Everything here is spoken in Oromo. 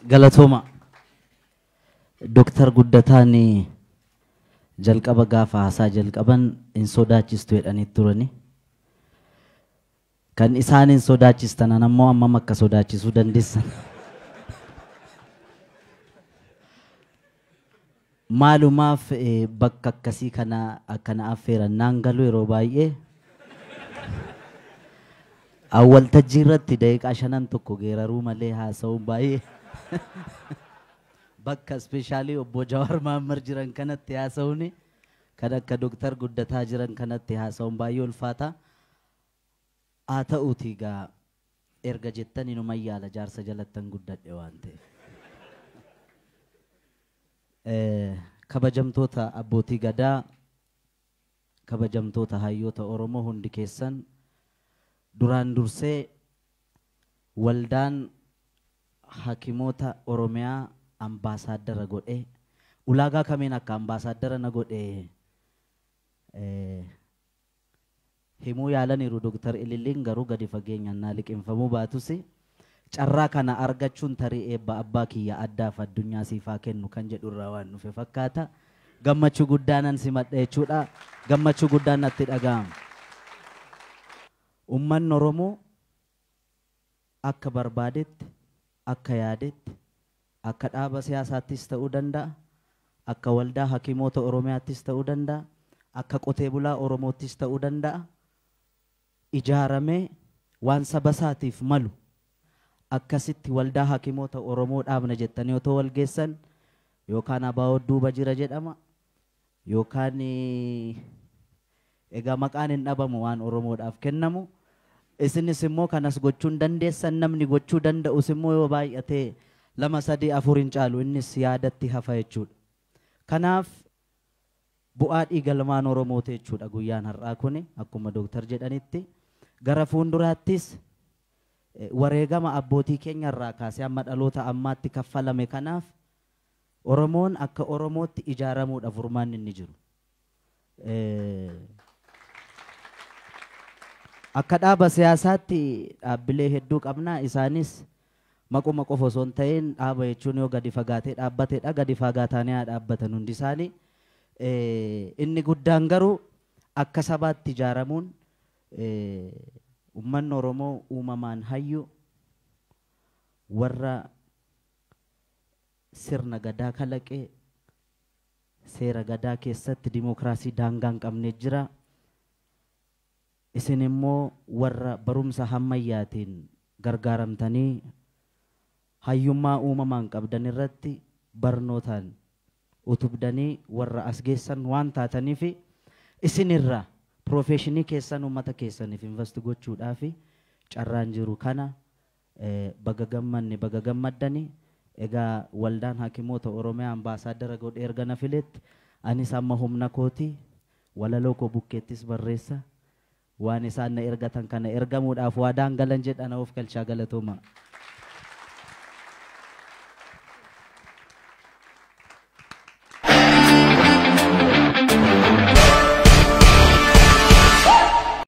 Galatooma. Dooktar Guddataan jalqaba gaafa haasaa jalqaban hin sodaachistu jedhanii turani. Kan isaan hin sodaachistan ammoo ammam akka sodaachisuu dandeessan. Maalumaaf bakka akkasii kana akkana affeeran naan galu yeroo baay'ee. Waltajjii irratti daqiiqaa shanan tokko geeraruu malee haasa'uun baay'ee. Bakka ispeeshaalii obbo Jawaar Mahaammad jiran kanatti haasa'uun kan akka Dooktar Guddataa jiran kanatti haasa'uun baay'ee ulfaata. Haa ta'uuti egaa erga jettan inuma yaala jaarsa jalattan guddadhe waan ta'eef. Kabajamtoota abbootii gadaa, kabajamtoota hayyoota Oromoo hundi keessan duraan dursee waldaan hakimoota Oromiyaa ambaasaaddara godhee ulaagaa kamiin akka ambaasaaddara na godhee himuu yaalaniiru Dooktar Ililliin garuu gadi fageenyaan naa liqinfamuu baatus carraa kana argachuun tarii eebba abbaa kiyya addaaf addunyaa siifaa kennu kan jedhu irraa waan dhufe fakkaata. Gammachuu guddaanan simadha jechuudha. Gammachuu guddaan natti dhaga'ama. Uummanni Oromoo akka barbaadetti, akka yaadetti, akka dhaaba siyaasaattis ta'uu danda'a, akka waldaa hakimoota Oromiyaattis ta'uu danda'a, akka qotee bulaa Oromoottis ta'uu danda'a. Ijaaramee waan saba isaatiif malu akkasitti waldaa hakimoota Oromoo dhaabna jettanii otoo wal geessan yookaan abaa'oo duuba jira jedhama yookaan egaa maqaan hin dhabamu waan Oromoodhaaf kennamu. Isinis immoo kanas gochuu hin dandeessan namni gochuu danda'us immoo yoo baay'ate 2, 3, 4 hin caalu innis yaadatti hafa jechuudha. Kanaaf bu'aa dhiigalmaan Oromooti jechuudha guyyaan har'aa kuni akkuma Dooktar jedhanitti gara fuulduraattis wareegama abbootii keenya irraa kaasee amma dhaloota ammaatti kaffalame kanaaf Oromoon akka Oromootti ijaaramuudha furmaanni inni jiru. Akka dhaaba siyaasaatti dhaabbilee hedduu qabna isaanis maquma qofa osoo hin ta'in dhaaba jechuun yoo gadi fagaatee dhaabbateedha gadi fagaatanii haa dhaabbatan hundi isaanii. Inni guddaan garuu akka sabaatti ijaaramuun uummanni Oromoo uumamaan hayyu warra sirna gadaa kalaqee seera gadaa keessatti dimookiraasii daangaa hin qabne jira. Isin immoo warra barumsa hammayyaatiin gargaaramtanii hayyummaa uumamaan qabdan irratti barnootaan utubdanii warra as geessan waan taataniif isinirraa piroofeeshinii keessan uummata keessaniif invest gochuudhaaf carraan jiru kana baga gammanne baga gammaddanii egaa waldaan hakimoota Oromiyaa ambaasaaddara godhee erga na filetti anis amma humna kooti walaloo koo bukkeettis barreessa waan isaan na ergatan kana ergamuudhaaf waadaan galan jedha na of galchaa galatooma.